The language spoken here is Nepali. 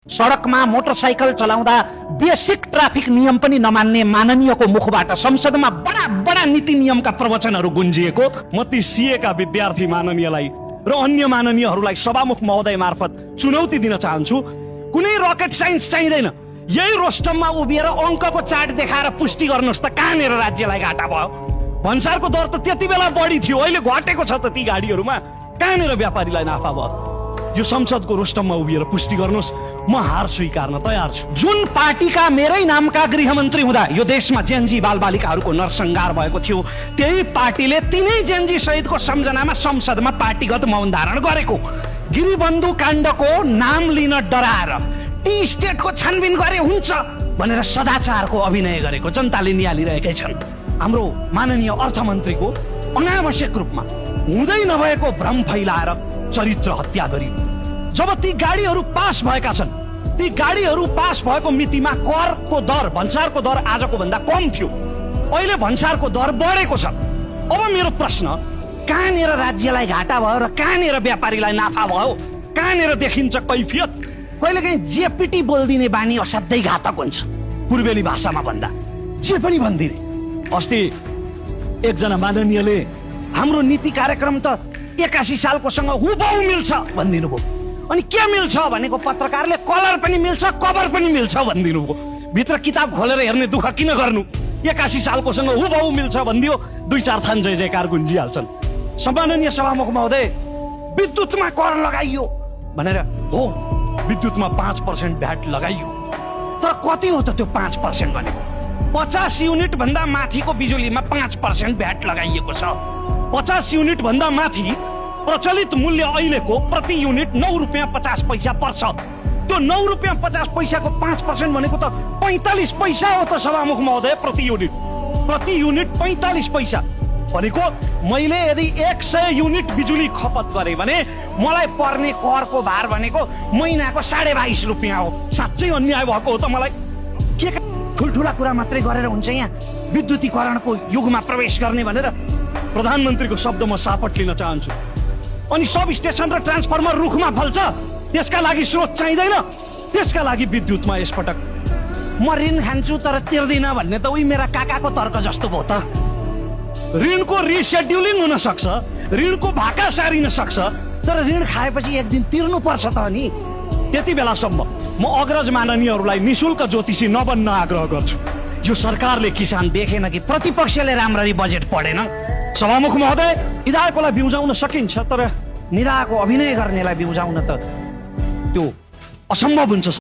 सडकमा मोटरसाइकल चलाउँदा बेसिक ट्राफिक नियम पनि नमान्ने माननीयको मुखबाट संसदमा बडा बडा नीति नियमका प्रवचनहरू गुन्जिएको। म ती सीएका विद्यार्थी माननीयलाई र अन्य माननीयहरूलाई सभामुख महोदय मार्फत चुनौती दिन चाहन्छु। कुनै रकेट साइन्स चाहिँदैन, यही रोस्टममा उभिएर अङ्कको चार्ट देखाएर पुष्टि गर्नुहोस् त कहाँनिर राज्यलाई घाटा भयो। भन्सारको दर त त्यति बेला बढी थियो, अहिले घटेको छ त ती गाडीहरूमा, कहाँनिर व्यापारीलाई नाफा भयो। यो संसदको रोस्टममा उभिएर पुष्टि गर्नुहोस्, म हार स्वीकार्न तयार छु। जुन पार्टीका मेरै नामका गृहमन्त्री हुँदा यो देशमा जेनजी बालबालिकाहरूको नरसंहार भएको थियो, त्यही पार्टीले तिनै जेनजी शहीदको सम्झनामा संसदमा पार्टीगत मौन धारण गरेको। गिरिबन्धु काण्डको नाम लिन डराएर टी स्टेटको छानबिन गरे हुन्छ भनेर सदाचारको अभिनय गरेको जनताले निहालिरहेकै छन्। हाम्रो माननीय अर्थमन्त्रीको अनावश्यक रूपमा हुँदै नभएको भ्रम फैलाएर चरित्र हत्या गरियो। जब ती गाडीहरू पास भएका छन्, ती गाडीहरू पास भएको मितिमा करको दर, भन्सारको दर आजको भन्दा कम थियो, अहिले भन्सारको दर बढेको छ। अब मेरो प्रश्न, कहाँनिर राज्यलाई घाटा भयो र कहाँनिर व्यापारीलाई नाफा भयो, कहाँनिर देखिन्छ कैफियत? कहिलेकाहीँ जेपिटी बोलिदिने बानी असाध्यै घातक हुन्छ। पूर्वेली भाषामा भन्दा जे पनि भनिदिने। अस्ति एकजना माननीयले हाम्रो नीति कार्यक्रम त 81 सालकोसँग हुबहु मिल्छ भनिदिनु भयो। अनि के मिल्छ भनेको पत्रकारले कलर पनि मिल्छ कभर पनि मिल्छ भनिदिनु भयो। भित्र किताब खोलेर हेर्ने दुःख किन गर्नु? 81 सालकोसँग हुबहु मिल्छ भनिदियो, 2-4 थान जय जयकार गुन्जिहाल्छन्। सम्माननीय सभामुख महोदय, विद्युतमा कर लगाइयो भनेर हो, विद्युतमा 5% भ्याट लगाइयो, तर कति हो त त्यो 5% भनेको? 50 युनिट भन्दा माथिको बिजुलीमा 5% भ्याट लगाइएको छ। 50 युनिट भन्दा माथि प्रचलित मूल्य अहिलेको प्रति युनिट 9 रुपियाँ 50 पैसा पर्छ। त्यो 9 रुपियाँ 50 पैसाको 5% भनेको त 45 पैसा हो त सभामुख महोदय, प्रति युनिट 45 पैसा भनेको। मैले यदि 100 युनिट बिजुली खपत गरेँ भने मलाई पर्ने करको भार भनेको महिनाको 22.5 रुपियाँ हो। साँच्चै अन्याय भएको हो त मलाई। के ठुल्ठुला कुरा मात्रै गरेर हुन्छ यहाँ विद्युतीकरणको युगमा प्रवेश गर्ने भनेर? प्रधानमन्त्रीको शब्द म सापट लिन चाहन्छु। अनि सब स्टेसन र ट्रान्सफर्मर रुखमा फल्छ, त्यसका लागि स्रोत चाहिँदैन? त्यसका लागि विद्युतमा यसपटक म ऋण खान्छु तर तिर्दिन भन्ने त उही मेरा काकाको तर्क जस्तो भयो त। ऋणको रिसेड्युलिङ हुन सक्छ, ऋणको भाका सारिन सक्छ, तर ऋण खाएपछि एक दिन तिर्नु पर्छ त नि। त्यति बेलासम्म म अग्रज माननीयहरूलाई निशुल्क ज्योतिषी नबन्न आग्रह गर्छु। यो सरकारले किसान देखेन कि प्रतिपक्षले राम्ररी बजेट पढेन? सभामुख महोदय, निधाएकोलाई बिउजाउन सकिन्छ, तर निधाएको अभिनय गर्नेलाई बिउजाउन त त्यो असम्भव हुन्छ।